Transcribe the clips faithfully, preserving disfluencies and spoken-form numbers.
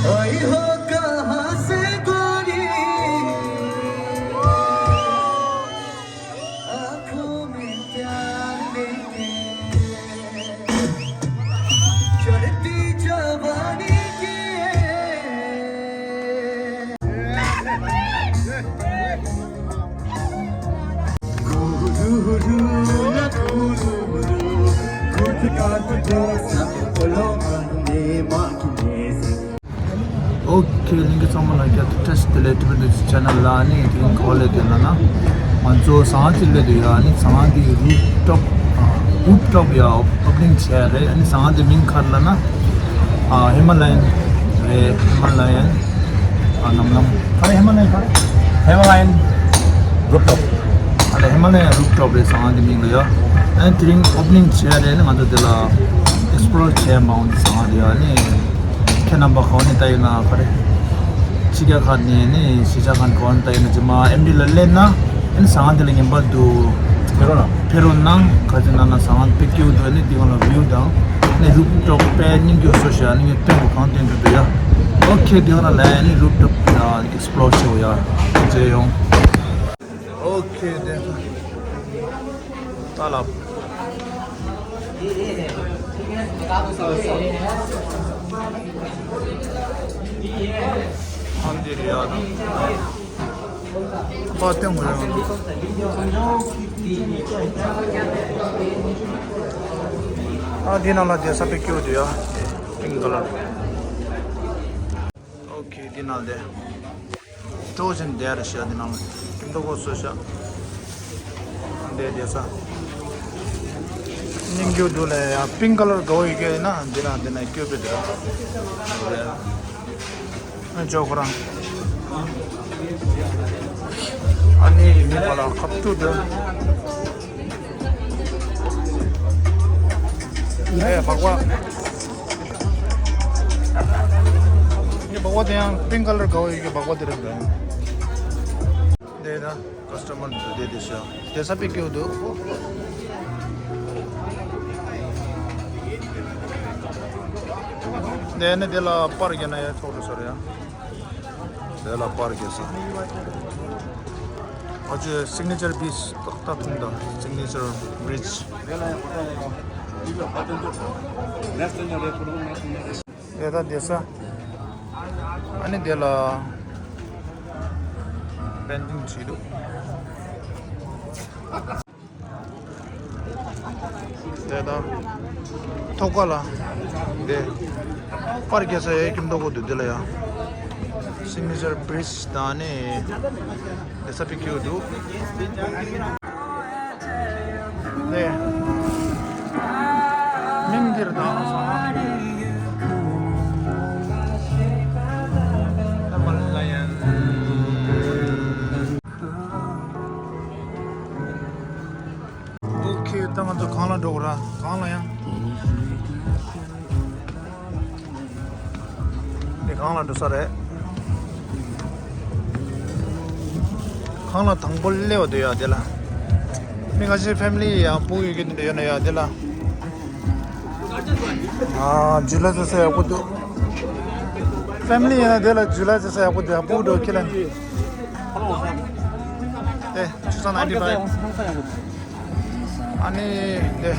भाई हो कहाँ से गोरी, आंखों में प्यार लेके, चढ़ती जवानी के। ཨོ་ཁེ། ལྷན་རྒྱས་ཚང་མ་ལ་བསྐྱར་དུ་བཀྲ་ཤིས་བདེ་ལེགས། ཊི་བི་ཌི་སི་ཆེ་ནལ་ལ་ནི་དེ་རིང་ག་པར་སླེབས་བསྡད་ན་ན། ང་ཚོ་ཟངས་ལྷ་དེ་སླེབས་བསྡད་ཡོད། ཨ་ནི་ཟངས་ལྷ་དེ་རུབ་ཊོབ། རུབ་ཊོབ་ཡ་ཨོ་པ་ནིང་བྱས་རེད། ཨ་ནི་ཟངས་ལྷ་དེ་མིང་ག་རེ་ལབ་ན། ཨ་ཧི་མ་ལ་ཡན་རེད། ཧི་མ་ལ་ཡན། ཨ་ནམ་ནམ། ག་རེ་ཧི་མ་ལ་ཡན་ག་རེ། ཧི་མ་ལ་ཡན་རུབ་ཊོབ། ཨ་ལ་ཧི་མ་ལ་ཡན་རུབ་ཊོབ་རེད། ཟངས་ལྷ་དེ་མིང་ལ་ཡ། ཨ་ནི་དེ་རིང་ཨོ་པ་ནིང་བྱས་རེད། ཨ་ནི་ང་ཚོ་དེ་ལ་ཨེག་སི་པི་ལོར་བྱས་མ་འོང་དེ་ཟངས་ལྷ་དེ་ཡ། ཨ་ནི་ཁྱེད་རྣམ་པ་ག་པར་ནས་ལྟ་ཡོད་ན་ག་རེ། ཕྱི་རྒྱལ་ཁག་ནས་ནི་གཞིས་ཆགས་ཁག་ག་པར་ནས་ལྟ་ཡོད་ན་རྗེས་མ་ཨེམ་ཌི་ལ་སླེབས་ན་ཨ་ནི་ཟངས་ལྷ་དེ་ལ་ངེས་པར་དུ་ཕེབས་རོགས་གནང་། ཕེབས་རོགས་གནང་། ག་ཅི་ན་ན་ཟངས་ལྷ་དཔེ་སྐྱིད་པོ་འདུག་ཨ་ནི་དེ་ག་ལ་བིའུ་དང་ཨ་ནི་རུབ་ཊོབ་དཔེ་སྙིང་རྗེ་པོ་བཟོས་ཤག་ཨ་ནི་ངས་སྟོན་དགོས་གང་སྟོན་དགོས་འདུག་ཡ། ཨོ་ཁེ། དེ་ག་ལ་ལ་ཡ་ནི་རུབ་ཊོབ་ཨེག་སི་པི་ལོར་བྱེད་འོ་ཡ། མཇལ་ཡོང་། ཨོ་ཁེ། དེ་ད་ལ། ཨ་འདི་རེད་ཡ། ད་པར་སྟོན་དགོས་རེད། ཨ་འདི་ནང་ལ་བསྡད་ས་དཔེ་སྐྱིད་པོ་འདུག་ཡ། པིང་ཀ་ལར། ཨོ་ཁེ། འདི་ནང་བསྡད། སྤྲོ་བཞིན་བསྡད་རེད་ཤག་འདི་ནང་ལ་སྐྱིད་མདོག་པོ་བཟོས་ཤག་འདི་བསྡད་ས། སྙིང་རྗེ་པོ་འདུག་ལ་ཡ། པིང་ཀ་ལར་དགའ་པོ་ཡོད་མཁན་ཡིན་ན་འདི་ནང་བསྡད་ན་སྐྱིད་པོ་འདུག་རེད། ཨ་ཅོ་ཁོ་རང་། ཨ་ནི་མི་པ་ལ་ཁབ་ཏུ་འདུག་ཨེ་སྦག་སྦག་ངས་སྦག་སྦག་དེ་ཡང་པིང་ཀ་ལར་དགའ་པོ་ཡོད་ཀྱི་སྦག་སྦག་དེ་རེད་འདུག་དེ་ད་ཀ་སི་ཊ་མར་འདུག་དེ་དེ་ཤ་དེ་ས་པི་ཀེའུ་འདུག་དེ་ནི་དེ་ལ་པར་རྒྱག་ན་ཡང་ཐོག་རུ་སོ་རེད་ཡ། དེ་ལ་པར་རྒྱག་ས། ཨ་ཅེ་སིག་ནེ་ཅར་པིས་ཏག་ཏག་མཐོང་ད། སིག་ནེ་ཅར་བི་རིཇ། དེ་ད་དེ་ས། ཨ་ནི་དེ་ལ་པེན་ཊིང་བྱེད་འདུག་དེ་དང་། ཐོག་ཁ་ལ། དེ། པར་རྒྱག་ས་ཡའི་ཁྱིམ་ཐོག་གོ་དུ་དེ་ལ་ཡ། སིག་ནེ་ཅར་བི་རིཇ་དང་ནི། དེ་ས་པི་ཀེའུ་འདུག་དེ། མིང་འདིར་དང་སོང་། ཨ་མ་ལ་ཡན། ཨོ་ཁེ། ད་ང་ཚོ་གང་ལ་འགྲོ་དགོས་ར། གང་ལ་ཡང་། དེ་གང་ལ་འགྲོ་ས་རེད། གང་ལ་དང་པོ་སླེབས་པ་དེ་ཡ་དེ་ལ། མི་ཁ་ཤས་ཕེ་མི་ལི་ཡང་སྤུ་གུ་ཡོད་ཀྱི་དེ་འདྲ་ཡོད་ན་ཡ་དེ་ལ། ཨ་ཇུ་ལ་ཟེར་ས་ཡག་པོ་འདུག་ཕེ་མི་ལི་ཡིན་ན་དེ་ལ་ཇུ་ལ་ཟེར་ས་ཡག་པོ་འདུག་སྤུ་གུ་འགྲོ་ཁྱེད་ལ། ཨེ་two thousand ninety-five། ཨ་ནི་དེ།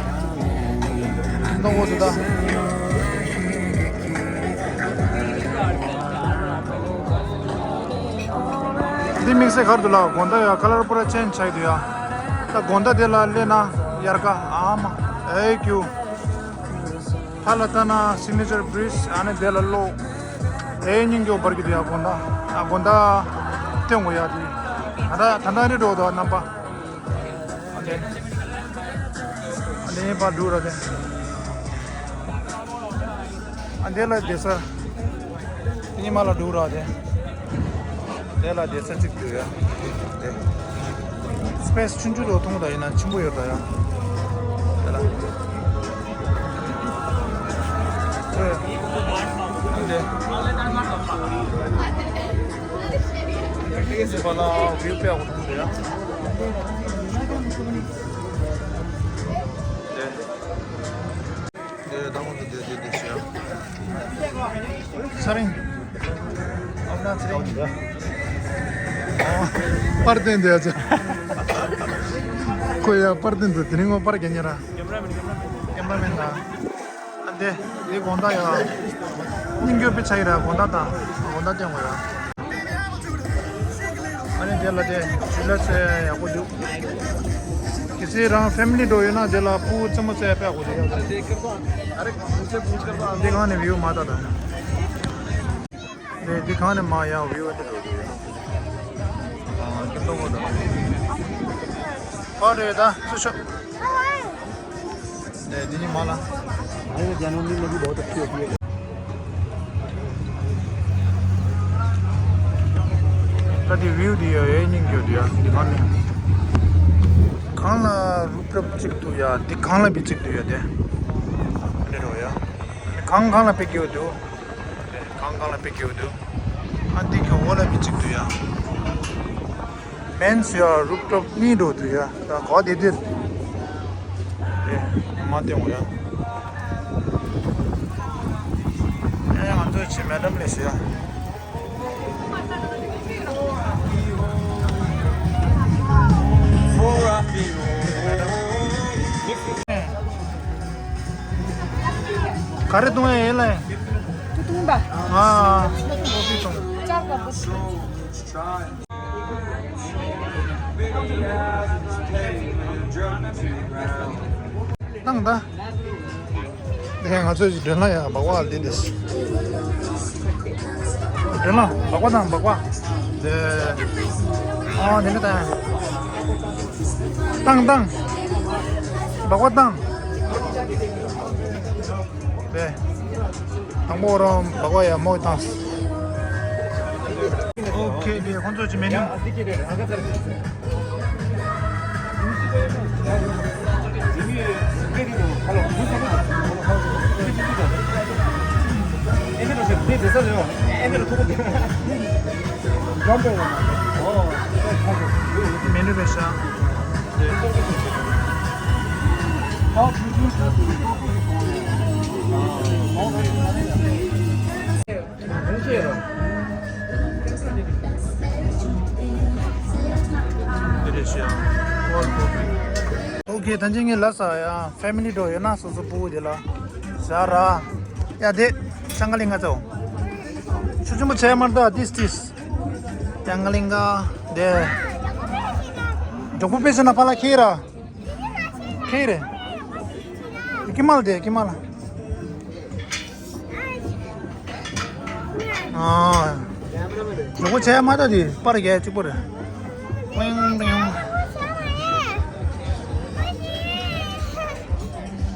ནོ་བོ་དུ་ད། འདི་དམིགས་བསལ་ག་རེ་འདུག་ལ། དགོང་དག་ཡ་ཁ་ལར་པུ་ར་ཅེན་ཇི་ཆགས་འདུག་ཡ། ད་དགོང་དག་དེ་ལ་སླེབས་ན་ཡར་ཀ་ཨ་མ་ཨེ་ཀྱུ། ཧ་ལ་ལྟ་ན་སིག་ནེ་ཅར་བི་རིཇ། ཨ་ནི་དེ་ལ་ལོ། ཨེ་སྙིང་རྗེ་པོ་འབར་གྱི་འདུག་ཡ། དགོང་དག་ཨ་དགོང་དག་སྟོན་དགོས་ཡ་དེ། ད་ད་ད་རེད་འགྲོ་འདུག་རྣམ་པ། ཨ་ནི་ཨ་ནི་པར་འདུག་ར་དེ། ཨ་འདི་ལ་བསྡད་ས། ཉི་མ་ལ་འདུག་ར་དེ། དེ་ལ་བསྡད་ས་གཅིག་འདུག་ཡ། དེ། སི་པེ་སི་ཆུང་ཆུང་དུ་མཐོང་ད་ཡིན་ན་ཆེན་པོ་ཡོད་ད་ཡ། དེ་ལ། དེ། དེ་སི་པ་ལ་བིའུ་དཔེ་ཡག་པོ་མཐོང་འདུག་ཡ། དེ། དེ་དང་པོ་དེ་དེ་དེ་དེ་ཤ། ས་རིང་། པར་བསྟན་འདི་ཡ་ཚེ། ཁོ་ཡ་པར་བསྟན་འདི་དེ་རིང་ངོ་པར་རྒྱག་ཉེ་ར། ཀེམ་ར་མེན་ཀེམ་ར་མེན་ད། ཨ་དེ་དེ་དགོང་དག་ཡ། སྙིང་རྒྱུ་པི་ཆ་ཡི་ར་དགོང་དག་དང་དགོང་དག་སྟོན་དགོས་ཡ། ཨ་ནི་དེ་ལ་དེ་ཇུ་ལ་ཚེ་ཡག་པོ་འདུག་གལ་སྲིད་རང་ཕེ་མི་ལི་འགྲོ་ཡོད་ན་དེ་ལ་སྤུ་གུ་རྩེད་མོ་རྩེ་ཡ་དཔེ་ཡག་པོ་འདུག་ཡ། དེ་གང་ནས་བིའུ་མ་ད་ད། རེད། འདི་གང་ནས་མ་ཡང་བིའུ་འདི་འགྲོ་གི་ཡོད། ཨ་འདི་གཏོང་གོ་ད། ཨ་རེད་ད་ཚུ་ཤོག་རེད། འདི་ནི་མ་ལ། भाई, वो जन्मदिन में भी बहुत अच्छी होती है। ད་འདི་བིའུ་འདི་ཡ་ཡའི་སྙིང་རྒྱུ་འདི་ཡ་འདི་གང་ནས། གང་ལ་རུབ་རུབ་གཅིག་འདུག་ཡ། འདི་གང་ལ་བི་གཅིག་འདུག་ཡ་དེ། འདི་འགྲོ་ཡ། གང་གང་ལ་པེ་ཀེའུ་འདུག་གང་གང་ལ་པེ་ཀེའུ་འདུག་ཨ་འདི་གི་འོག་ལ་མི་གཅིག་འདུག་ཡ། མེན་སི་ཡ་རུབ་ཊོབ་གཉིས་འགྲོ་འདུག་ཡ། ད་གོ་དེ་དེར། ཨེ། མ་བསྟན་འོ་ཡ། ཨེ་ང་ཚོ་ཆེ་མེ་ཌམ་ལས་ཤི་ཡ། ག་རེ་བཏུང་ཡ་ཡིན་ལ། ཏུ་ཏུང་པ། ཨ། ཀོ་ཕི་བཏུང་། ལྕགས་པ་པོ། བཏང་ད། དེ་ང་ཚོས་མགྲོན་ལ་ཡ་སྦག་སྦག་ལ་འདི་འདི། མགྲོན་ལ་སྦག་སྦག་དང་སྦག་སྦག་དེ། ཨ་དེ་འདྲ་དང་། བཏང་བཏང་། སྦག་སྦག་བཏང་། དེ། དང་པོ་རང་སྦག་སྦག་ཡ་མོ་བཏང་། ཨོ་ཁེ། དེ་ཁོང་ཚོ་ཅི་མེ་ནུ། མེ་ནུ་རེད་ཤག་ཨོ་ཁེ། ད་ཅི་ངས་ལབ་ས་ཡ། ཕེ་མི་ལི་འགྲོ་ཡོད་ན་སོ་སོ་སྤུ་གུ་དེ་ལ་ཟ་ར། ཡ་དེ་ཅང་ག་ལི་ང་ཚོ་ཆུ་ཆེན་པོ་ཆེ་མར་ད་ཏིས་ཏིས། ཅང་ག་ལི་ང་དེ་འབྲོག་པོ་དཔེ་ཟེར་ན་ཕ་ལ་ཁེ་ར། ཁེ་རེ། ཀི་མལ་དེ་ཀི་མལ། ཨ། ལོ་གོ་ཆེ་མ་ད་དེ་པར་རྒྱ་གཅིག་པོ་རེད། ཝང་ཝང་།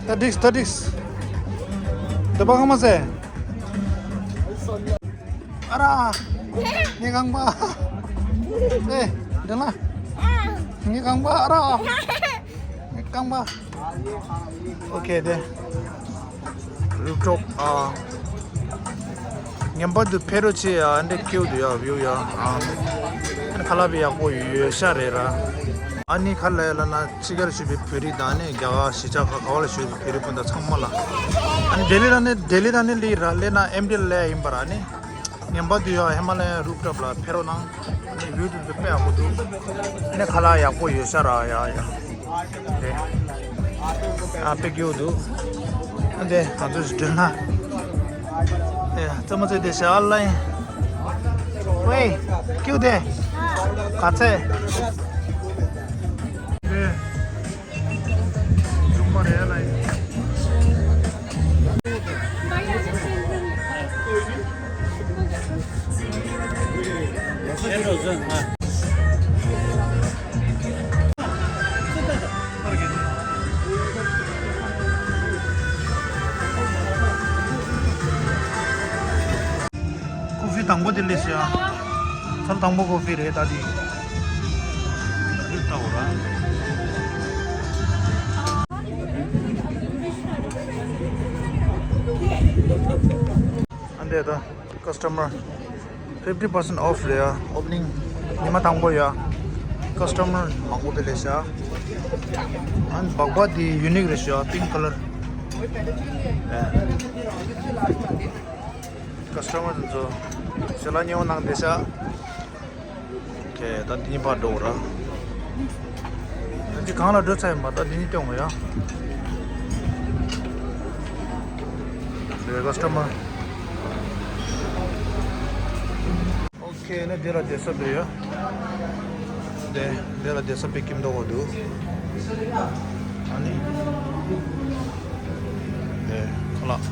ཏ་ཏིགས་ཏ་ཏིགས། དེ་པ་ག་མ་ཟེ། ཨ་ར། ངའི་རྐང་པ། ཨེ། དེ་ལ། ངའི་རྐང་པ་ཨ་ར། ངའི་རྐང་པ། ཨོ་ཁེ་དེ། རུབ་ཊོབ་ཨ། ངན་པ་དུ་ཕེ་རོ་ཆེ་ཨ་འདྲེ་ཁེའུ་དུ་ཡ་བིའུ་ཡ་ཨ། ཨ་ནི་ཁ་ལག་པའི་ཡག་པོ་ཡོད་ཤ་རེད་ར། ཨ་ནི་ཁ་ལ་ཡ་ལ་ན་ཕྱི་རྒྱལ་ཞུ་བའི་བོད་རིགས་དང་ནི་རྒྱ་གར་གཞིས་ཆགས་ཁག་ག་བ་ལ་ཞུ་བའི་བོད་རིགས་སྤུན་ཟླ་ཚང་མ་ལ། ཨ་ནི་ལྡི་ལི་ར་ནི་ལྡི་ལི་ར་ནི་ལི་ར་ལེ་ན་ཨེམ་ཌི་ལ་ཡིན་པ་ར་ནི། ངན་པ་དུ་ཡ་ཧི་མ་ལ་ཡ་རུབ་ཊོབ་ལ་ཕེ་རོ་ནང་། ནི་བིའུ་དེ་ཚོ་དཔེ་ཡག་པོ་འདུག་ནི་ཁ་ལག་ཡག་པོ་ཡོད་ཤ་ར་ཡ་ཡ། དེ། ཨ་དཔེ་སྐྱིད་པོ་འདུག་ཨ་དེ་ང་ཚོ་ཞིག་མགྲོན་ལ། ཨེ་རྩེད་མོ་རྩེ་དེ་ཞག་ལ་ཡིན། ཝེ། སྐྱིད་པོ་དེ། ག་ཚད། ཨེ། ཟུམ་པ་རེད་ལ་ཡིན། ཀོ་ཕི་དང་པོ་དེ་ལས་ཤ། ཚར་དང་པོ་ཀོ་ཕི་རེད་ད་དེ། རིག་ལྟ་བུ་ར། ཨ་འདས་ད། Customer fifty percent off རེད་ཡ། Opening ཉི་མ་དང་པོ་ཡ། Customer མང་པོ་དེ་ལས་ཤ། ཨན་སྦག་སྦག་དེ་unique རེད་ཤ། Pink colour། Customer དེ་ཚོ་ དེ་ལ་ཉེ་བོ་ནང་བསྡད་ཤག་ཁེ་ད་འདི་གཉིས་ཕར་འགྲོ་ར། ད་འདི་གང་ལ་འགྲོ་ཚར་ཡིན་པ་ད་འདི་གཉིས་སྟོན་དགོས་ཡ། དེ་ཀ་སི་ཊ་མར། ཨོ་ཁེ་ནི་འདི་ལ་བསྡད་ས་འདུག་ཡ། འདི་འདི་ལ་བསྡད་ས་དཔེ་ཁྱིམ་ཐོག་འདུག་ཨ་ནི། འདི་ཁ་ལག་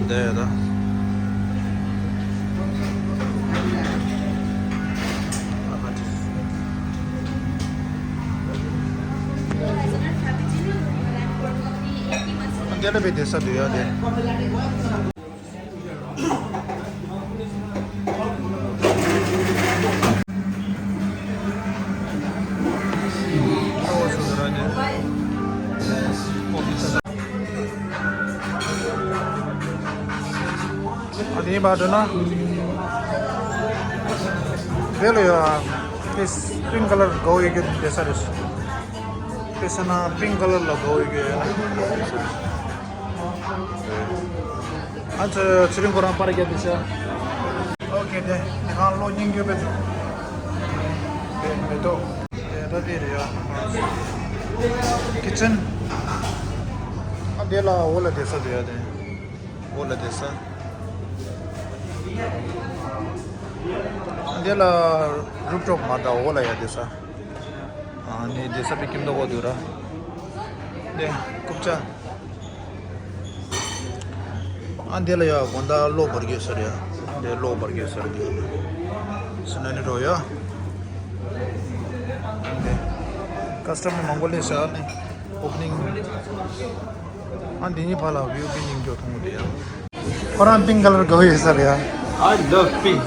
འདི་ཡ་ད། འདི་ལ་བསྡད་ས་འདུག་ཡ་འདི། ཨ་དེ་ཡིན་པ་འདྲ་ན། དེ་ལ་ཡ། དེ་པིང་ཀ་ལར་དགའ་བོ་ཡོད་རྒྱུ་དེ་ས་རེད། དཔེ་བྱས་ན་པིང་ཀ་ལར་ལ་དགའ་བོ་ཡོད་རྒྱུ་ཡོད་ན། ཨ་ཚོ་ཚེ་རིང་ཁོ་རང་པར་རྒྱག་དེ་ཤ། ཨོ་ཁེ་དེ་ནི་གང་ལོ་རྙིང་རྒྱུ་བེད་དེ་མེ་ཏོག་དེ་ད་དེ་རེད་ཡ། ཀི་ཆན། ཨ་དེ་ལ་འོག་ལ་བསྡད་ས་དེ་ཡ་དེ། འོག་ལ་བསྡད་ས། ཨ་དེ་ལ་རུབ་ཊོབ་མ་ད་འོག་ལ་ཡ་བསྡད་ས། ཨ་ནི་བསྡད་ས་པའི་ཁྱིམ་ཐོག་འོག་འདུག་ར། དེ་རྐུབ་ཆ། ཨ་འདི་ལ་ཡ་དགོང་དག་གློག་འབར་གྱི་ཟེར་ཡ། འདི་གློག་འབར་གྱི་ཟེར་གྱི། སི་ན་ནི་རོ་ཡ། འདི་ཀ་སི་ཊ་མར་མང་པོ་སླེབས་ཤག་ནི། ཨོ་པ་ནིང་། ཨ་འདི་གཉིས་བར་ལ་བིའུ་གི་སྙིང་རྗེ་མཐོང་གི་འདུག་ཡ། ཁོ་རང་པིང་ཀ་ལར་དགའ་བོ་ཡོད་ས་རེད་ཡ། I love pink.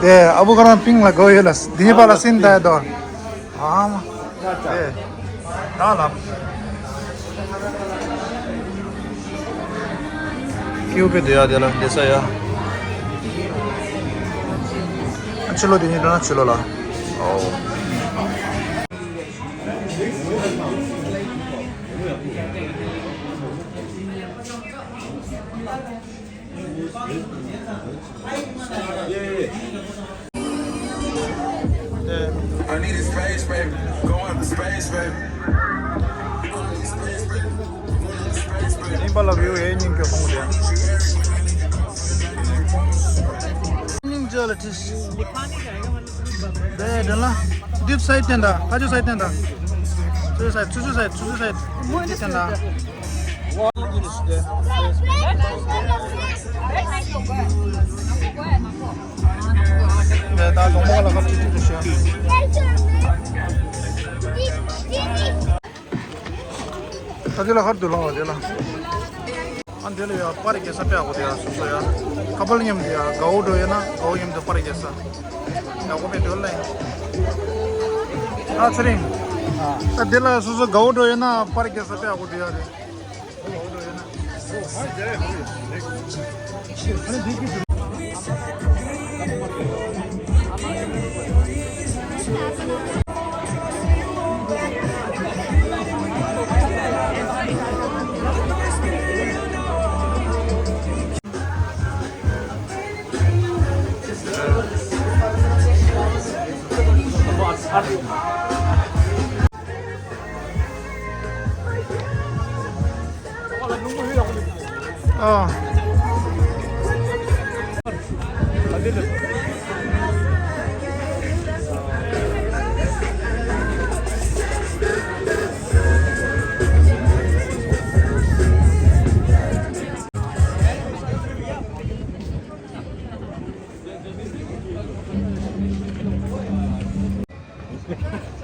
དེ་ཨ་བུ་ཁོ་རང་པིང་ལ་དགའ་བོ་ཡོད་ལ་འདི་གཉིས་བར་ལ་སིན་ད་ཡ་དོ། ཨ་མ། དེ། ད་ལ། ཁྱེའུ་དཔེ་བསྡད་ཡ་དེ་ལ་བསྡད་ས་ཡ། ཨ་ཕྱི་ལོགས་དེ་གཉིས་འགྲོ་ན་ཕྱི་ལོགས་ལ། ཨོ། I need a space, baby. Going to space, baby. ཡིན་པ་ལ་བིའུ་ཡེ་སྙིང་རྗེ་མཐོང་གི་འདུག་སྙིང་རྗེ་ལ་ཁྲིད། དེ་དེ་ལ་འདི་སའི་ཊི་བསྟན་ད། ཁ་ཆུ་སའི་ཊི་བསྟན་ད། ཆུ་ཆུ་སའི་ཊི། ཆུ་ཆུ་སའི་ཊི། ཆུ་ཆུ་སའི་ཊི་བསྟན་ད། ད་གདོང་པ་ལ་ཁ་ཅིག་ཅིག་ཏུ་ཤོད། ད་དེ་ལ་ཧར་དུ་ལོང་བ་དེ་ལ། ཨ་འདི་ལ་ཡ་པར་རྒྱག་ས་དཔེ་ཡག་པོ་དེ་ཡ་སོ་སོ་ཡ། ཁ་པར་མཉམ་དུ་ཡ་དགའ་བོ་འགྲོ་ཡོད་ན་དགའ་བོ་མཉམ་དུ་པར་རྒྱག་ས། ཡག་པོ་མེད་འདུག་ལེ། ཨ་ཚེ་རིང་། ཨ་འདི་ལ་སོ་སོ་དགའ་བོ་འགྲོ་ཡོད་ན་པར་རྒྱག་ས་དཔེ་ཡག་པོ་དེ་ཡ་རེད།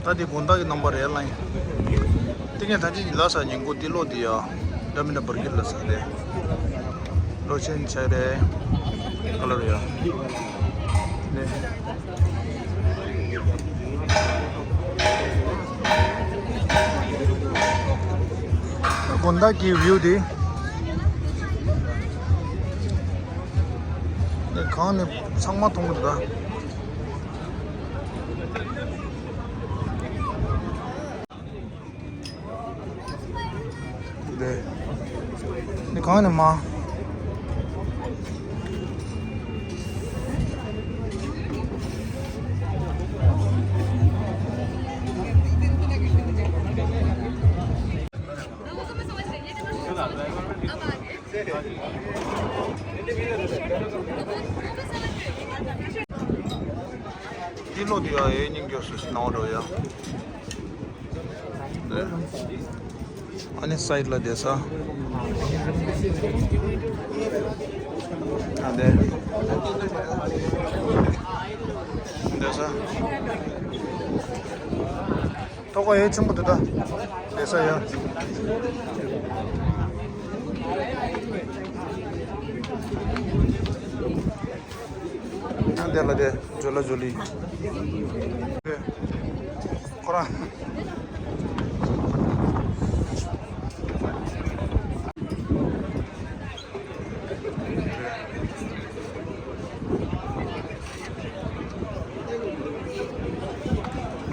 ད་འདི་དགོང་དག་གི་རྣམ་པ་རེད་ལ། ཏིང་ངེ་ད་ཅི་ལ་ས་ཉིན་གོ་ཏི་ལོ་འདི་ཡ། འདྲ་མི་འདྲ་འབར་གྱི་ལ་ས་རེད། ལོ་ཆེན་ཆ་རེད། ཀ་ལར་ཡ། ནས། དགོང་དག་གི་བིའུ་འདི། ནས་གང་ནས་ཚང་མ་མཐོང་གི་འདུག་ད། འདི་གང་ནས་མ། འདི་ལོ་དེ་ཡ་ཨེ་སྙིང་རྗེ་སུ་སྣང་བ་འགྲོ་ཡ། ཨ་ནི་སའིཌ་ལ་བསྡད་ས། ཨ་དེ། བསྡད་ས། ཐོག་ཁ་ཡོད་ཆེན་པོ་འདུག་ད། བསྡད་ས་ཡོད། ཨ་དེ་ལ་དེ་ཇོ་ལ་ཇོ་ལི། ཁོ་རང་།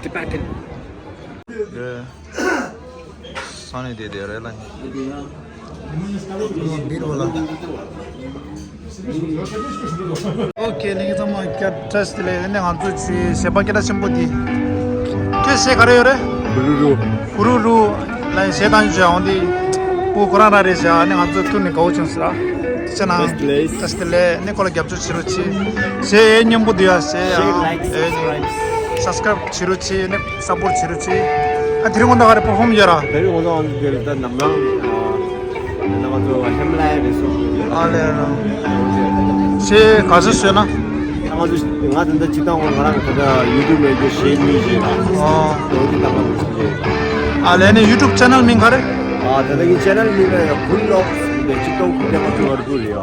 Tibetan. ས་ནས་དེ་དེ་རེད་ལ། འདིར་བ་ལ། ཨོ་ཁེ། ལྷན་རྒྱས་ཚང་མ་བཀྲ་ཤིས་བདེ་ལེགས། ཨ་ནི་ང་ཚོ་ཆུའི་གཞས་པ་སྐད་གྲགས་ཆེན་པོ་དེ། ཁྱོད་གཞས་ག་རེ་ཡོད་རེད། གུ་རུ་རུ། གུ་རུ་རུ་ལ་གཞས་བཏང་རྒྱུ་བྱ་འོང་དེ། ཁོ་ཁོ་རང་རང་རེད་བྱ། ཨ་ནི་ང་ཚོ་ཐུག་ནས་དགའ་བོ་བྱུང་ཟེར་ར། ཅི་ན། བཀྲ་ཤིས་བདེ་ལེགས། བཀྲ་ཤིས་བདེ་ལེགས། ཨ་ནི་ཁོ་ལ་རྒྱབ་སྐྱོར་བྱེད་རོགས་གྱིས། གཞས་ཡའི་སྙན་པོ་འདུག་ཡ། གཞས་ཡ། Share, like, subscribe. Subscribe བྱེད་རོགས་གྱིས། ཨ་ནི་སབ་པོར་བྱེད་རོགས་གྱིས། ཨ་དེ་རིང་དགོང་དག་ག་རེ་པར་ཧོམ་ཡོད་ར། དེ་རིང་དགོང་དག་འདིར་ད་ནམ་ལངས། ཨ་ད་ང་ཚོ་ཧེམ་ལ་ཡ་རེད་སོང་། ཨ་ལས། ཨ་ལས། ཁྱེད་ག་ཚོད་བཟོས་ན། ད་ང་ཚོ་ང་ད་ལྟ་སྤྱིར་བཏང་ང་རང་ད་ལྟ་ཡུ་ཊུབ་ལ་ཡོད་གཞས་གཉིས་བྱས་ལ། ཨོ། འོ་དེ་ད་ང་ཚོ་བྱས། ཨ་ལས། ནི་ཡུ་ཊུབ་ཆེ་ནལ་མིང་ག་རེ། ཨ་ད་ལྟ་ངའི་ཆེ་ནལ་མིང་ལ་ཡ་གུལ་ལོག་སི་ཟེར་ཏིག་ཏོག་དེ་ང་ཚོ་བར་དུ་རེད་བ།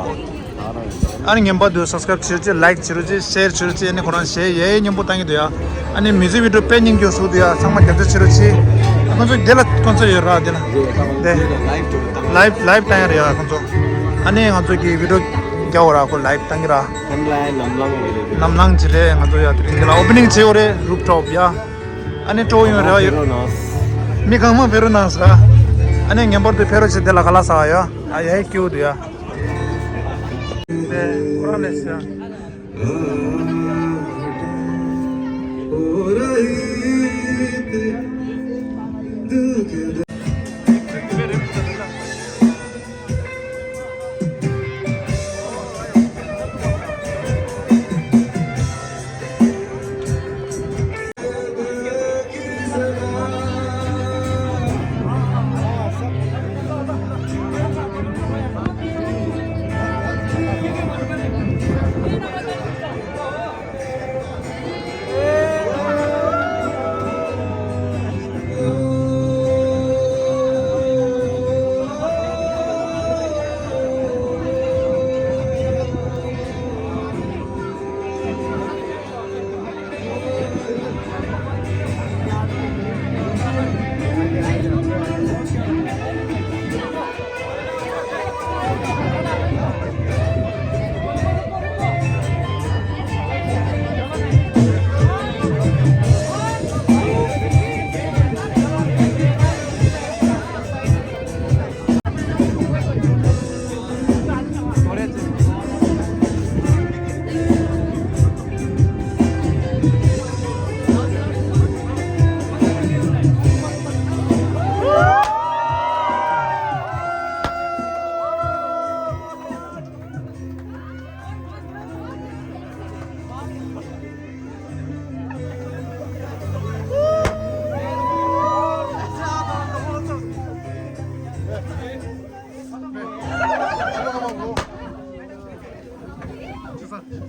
ཨ་ནི་ངན་པ་དུ་སབ་སི་ཀ་རབ་བྱེད་རོགས་གྱིས། ལའིག་བྱེད་རོགས་གྱིས། ཤེར་བྱེད་རོགས་གྱིས། ཨ་ནི་ཁོ་རང་གཞས་ཡ་ཡི་སྙན་པོ་བཏང་གི་འདུག་ཡ། ཨ་ནི་མིའུ་ཟིག་བི་ཌི་ཡོ་དཔེ་སྙིང་རྗེ་བཟོ་འདུག་ཡ། ཚང་མ་རྒྱབ་སྐྱོར་བྱེད་རོགས་གྱིས། ཨ་ཁོང་ཚོ་དེ་ལ་ཁོང་ཚོ་ཡོད་ར། དེ་ལ་དེ་ལའིབ་ལའིབ་ལའིབ་བཏང་ཡ་རེད་ཡ། ཁོང་ཚོ། ཨ་ནི་ང་ཚོ་གི་བི་ཌི་ཡོ་རྒྱག་འོ་ར། ཁོ་ལའིབ་བཏང་གི་ར། ཧེམ་ལ་ཡ་ནམ་ལངས་རེད། ནམ་ལངས་ཅི་རེད། ང་ཚོ་ཡ་དེ་རིང་འདི་ལ་ཨོ་པེ་ནིང་བྱེད་འོ་རེད། རུབ་ཊོབ་ཡ། ཨ་ནི་སྤྲོ་ཡོང་རེ་བ་ཡོད། མི་གང་མང་ཕེབས་རོགས་གནང་ཟེར། ཨ་ནི་ངེས་པར་དུ་ཕེབས་རོགས་བྱེད། དེ་ལ་ཁ་ལག་ཟ་བ་ཡ། ཨ་ཡ་ཧེ་སྐྱིད་པོ་འདུག་ཡ། ཁོ་རང་ལས་ཟེར།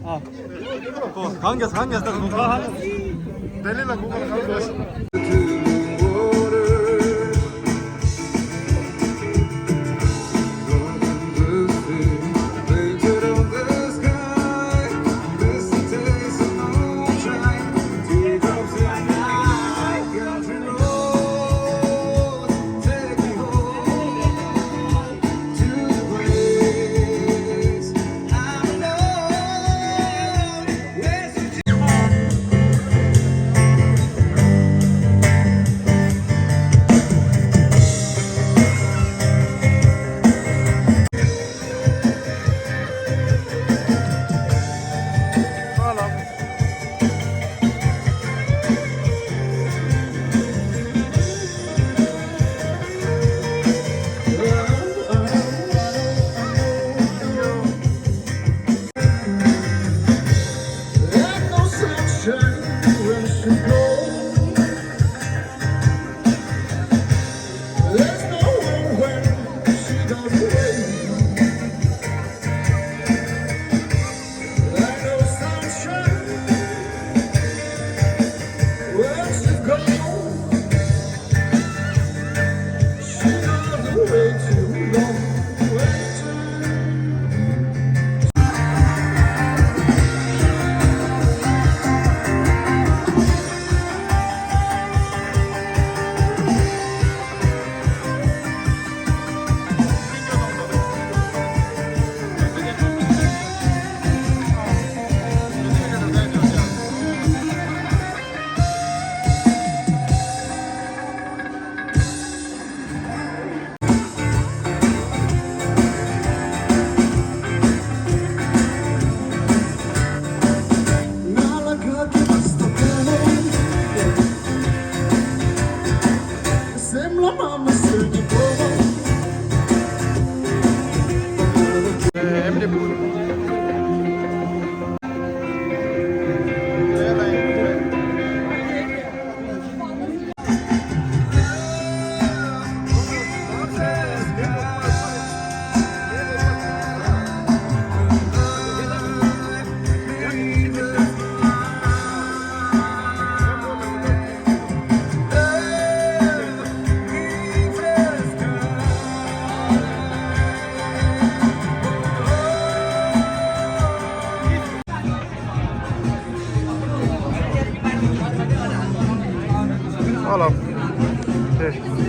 ཨ། གོ་གང་གས་གང་གས་ད་གོ་གང་ཧ་ལས། ལྡི་ལི་ལ་གོ་གང་གང་གོ།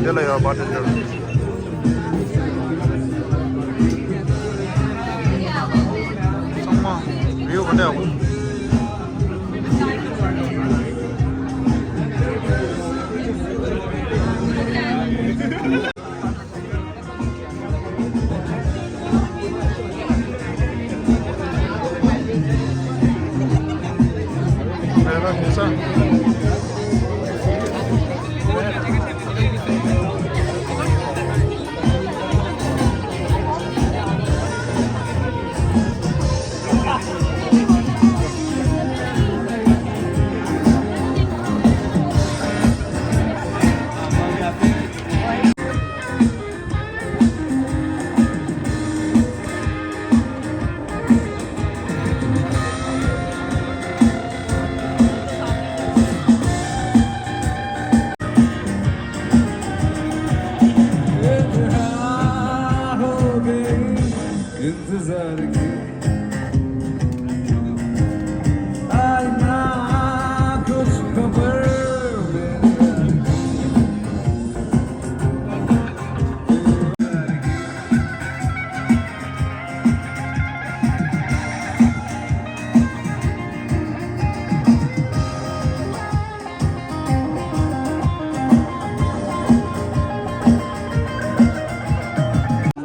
དེ་ལ་ཡོད་པར་ཊེན་ཌར། ཚང་མ་བིའུ་ག་འདྲ་ཡག་པོ།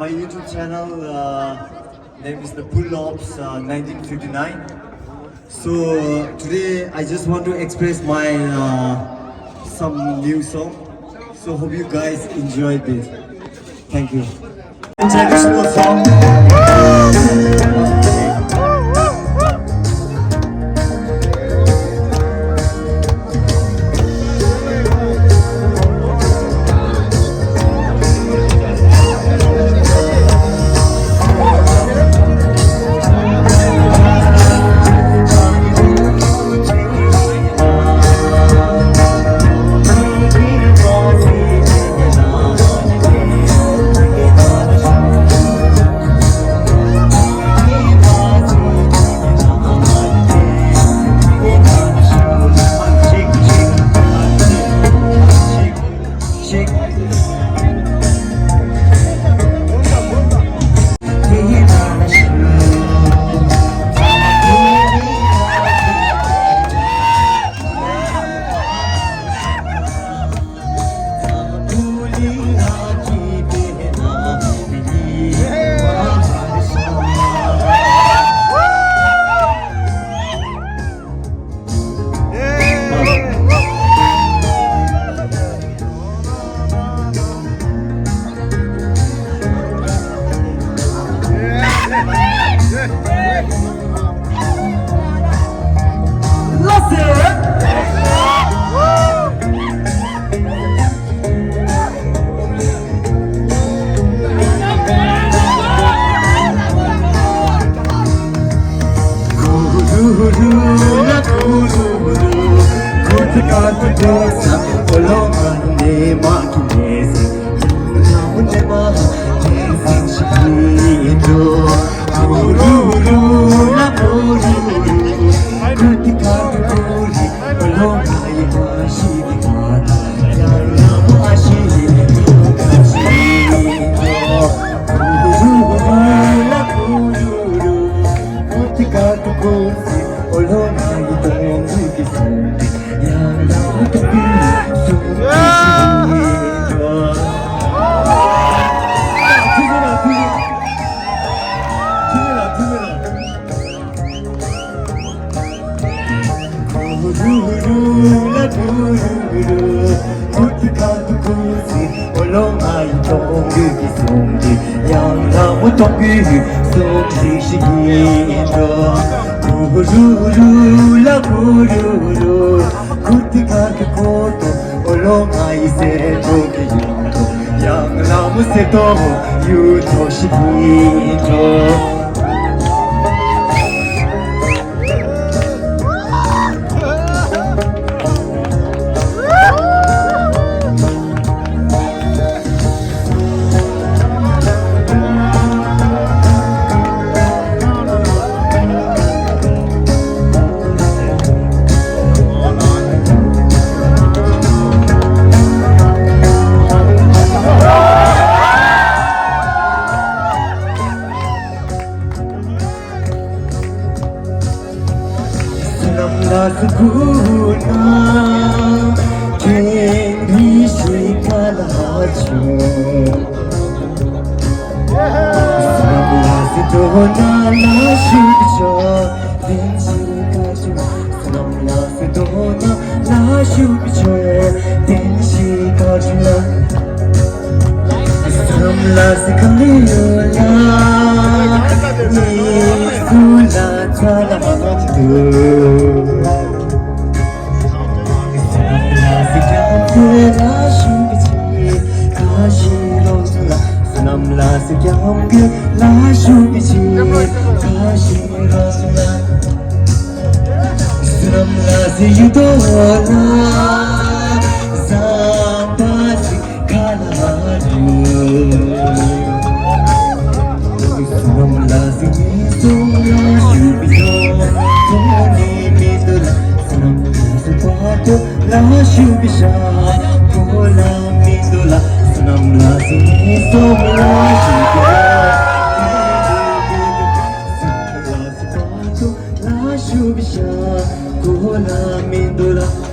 My YouTube channel uh, name is the Pull Ups uh, nineteen fifty-nine. So uh, today I just want to express my uh, some new song. So hope you guys enjoy this. Thank you. Traditional song.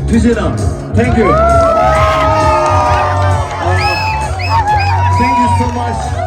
ཐུགས་རྗེ་གནང་། Thank you. Uh, thank you so much.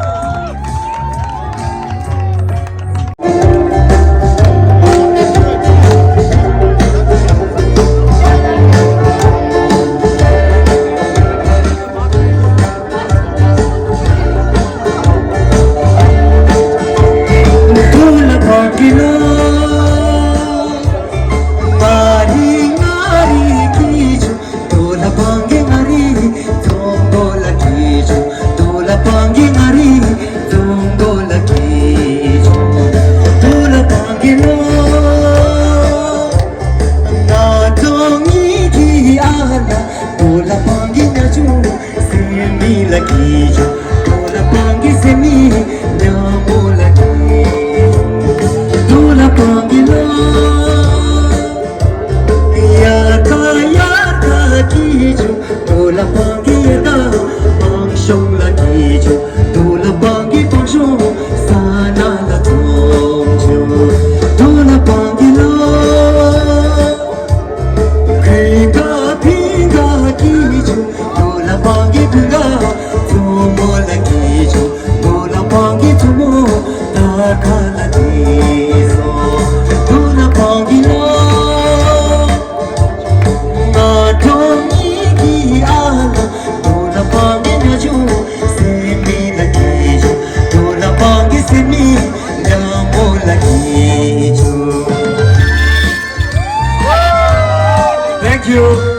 Thank you.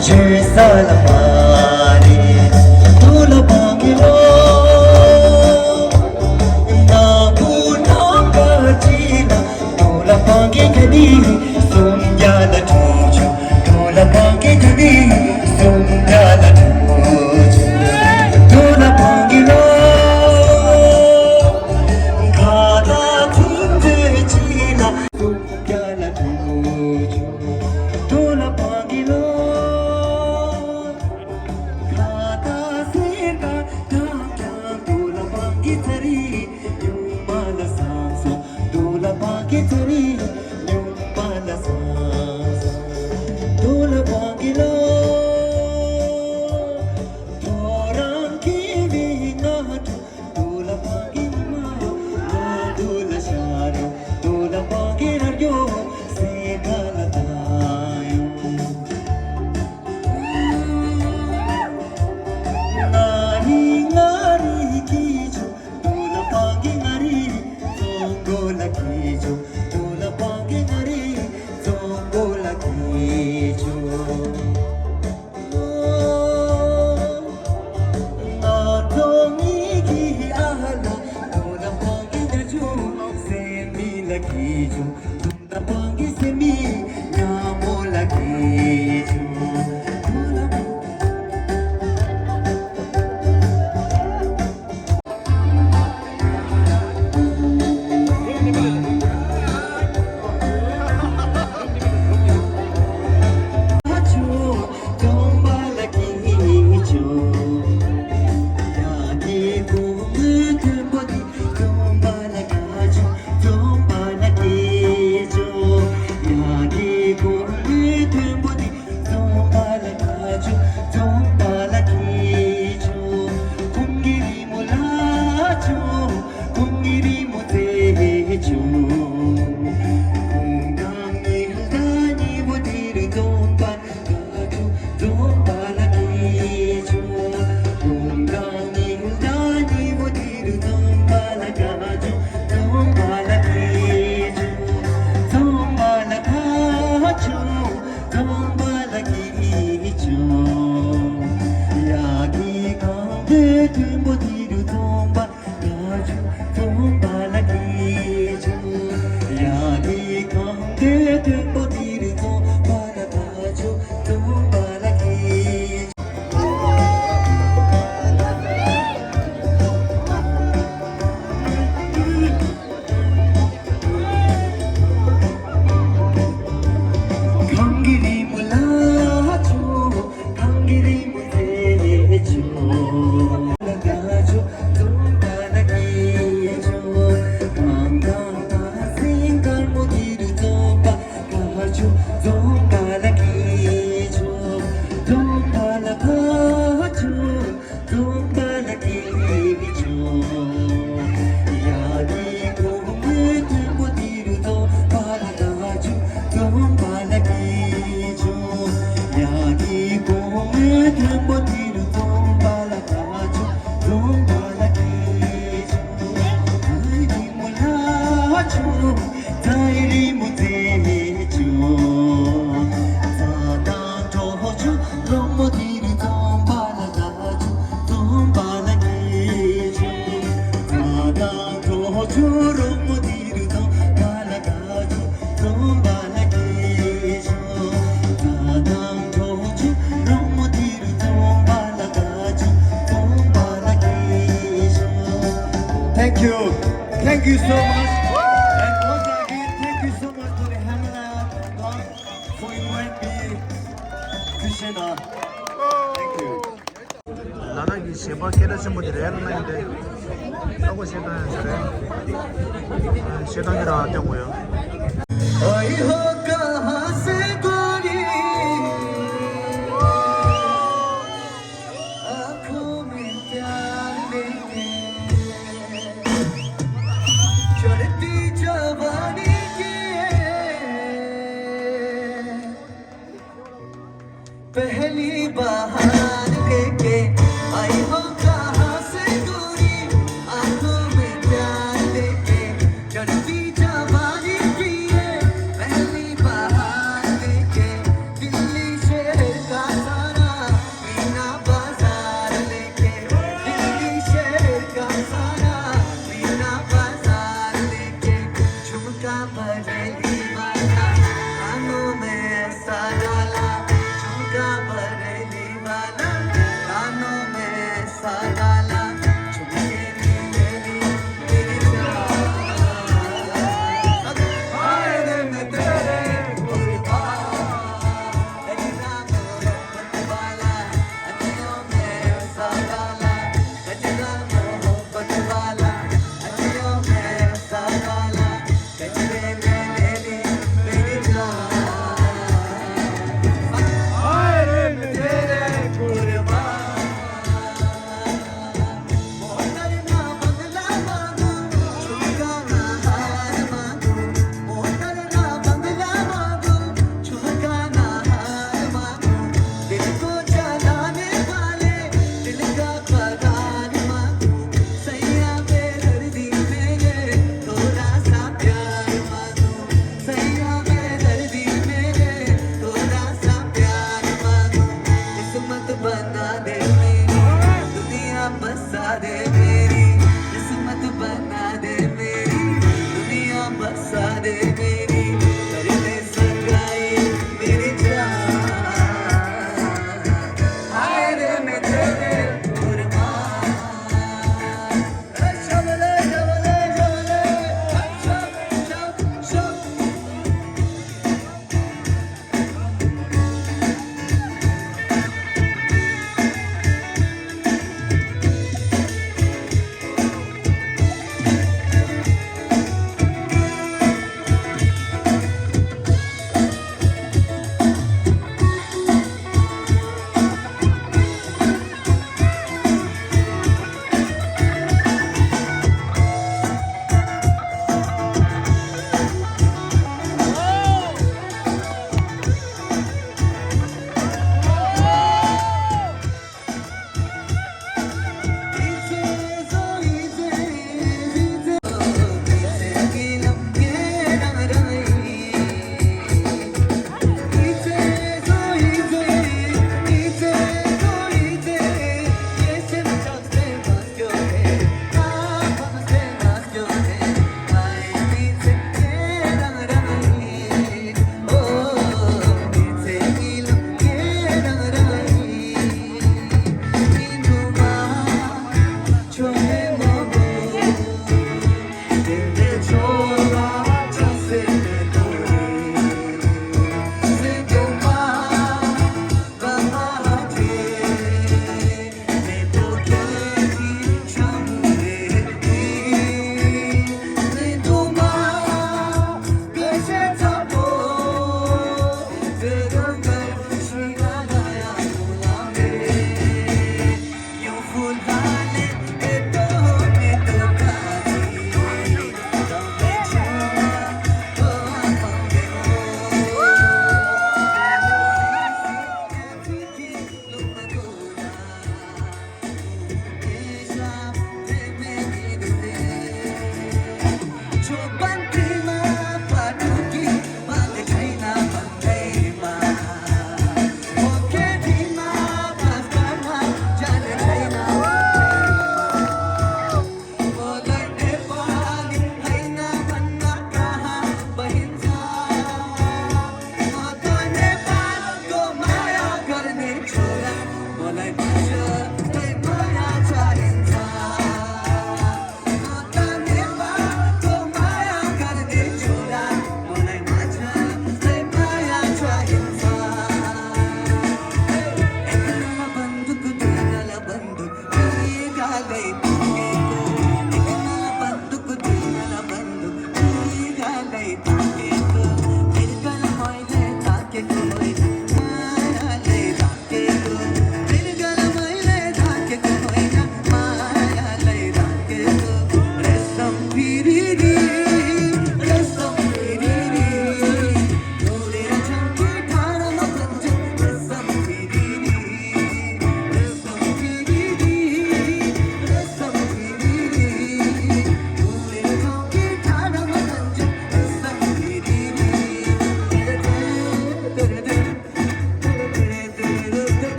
བརྗོད་ས་ལ་མ་རེད། དུ་ལ་བང་གི་ལོ། ན་བུ་ནམ་པ་ཅི་ལ། དུ་ལ་བང་གི་ག་ནི། སུམ་བརྒྱ་ལ་དྲུག་ཅུ། དུ་ལ་བང་གི་ག་ནི། སུམ་བརྒྱ་ལ་དྲུག་ཅུ། དུ་ལ་བང་གི་ལོ། ཁ་ད་ཐུན་ཏེ་ཅི་ལ། སུམ་བརྒྱ་ལ་དྲུག་ཅུ། དུ་ལ་བང་གི་ལོ། ཁ་ད་སེ་ད་ད་ད། དུ་ལ་བང་གི་ཚ་རི། ཡུམ་མ་ལ་སང་སོ། དུ་ལ་བང་གི་ཚ་རི། ཡུམ་མ་ལ་སང་སོ། དུ་ལ་བང་གི་ལོ། ཐོ་རངས་ཀྱི་མི་ང་དྲུག་དུ་ལ་བང་གི་ཉི་མ། དུ་ལ་ཤར། དུ་ལ་བང་གི་ར་རྒྱོ། སེ་ད་ལ་ད་ཡོང་། ང་རི་ང་རི་ཀི་ཆུ། དུ་ལ་བང་གི་ང་རི། ཙོང་གོ་ལ་ཀི་ཆུ། དུ་ལ་བང་གི་ང་རི། ཙོང་གོ་ལ་ཀི་ཆུ། Thank you. Thank you so much. And once again, thank you so much for the Hamala for inviting me to Shena. Thank you. ལ་དྭགས་ཀྱི་གཞས་པ་སྐད་གྲགས་ཆེན་པོ་དེ་རེད་ལ་ཡིན་ཏེ། ཨ་ཁོ་གཞས་བཏང་ཡང་ཟེར་རེད། གཞས་བཏང་གི་ར་སྟོན་དགོས་ཡ། पहली बाहर लेके आई हो कहाँ से गोरी, आंखों में प्यार लेके चढ़ती जवानी पिए। पहली बाहर लेके दिल्ली शहर का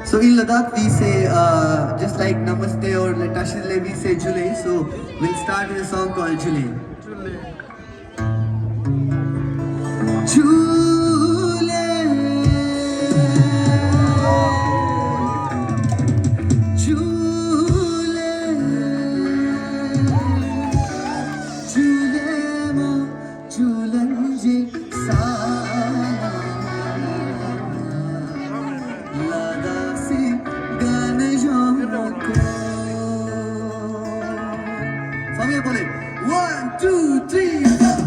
So in Ladakh we say, uh, just like Namaste or Tashile, we say Jule. So we'll start with a song called Jule. One, two, three, four.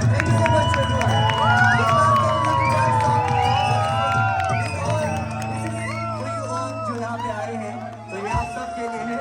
Thank you so much, everyone. The last time we did that song, this all, this is for you all जो यहाँ पे आए हैं। तो ये आप सबके लिए है।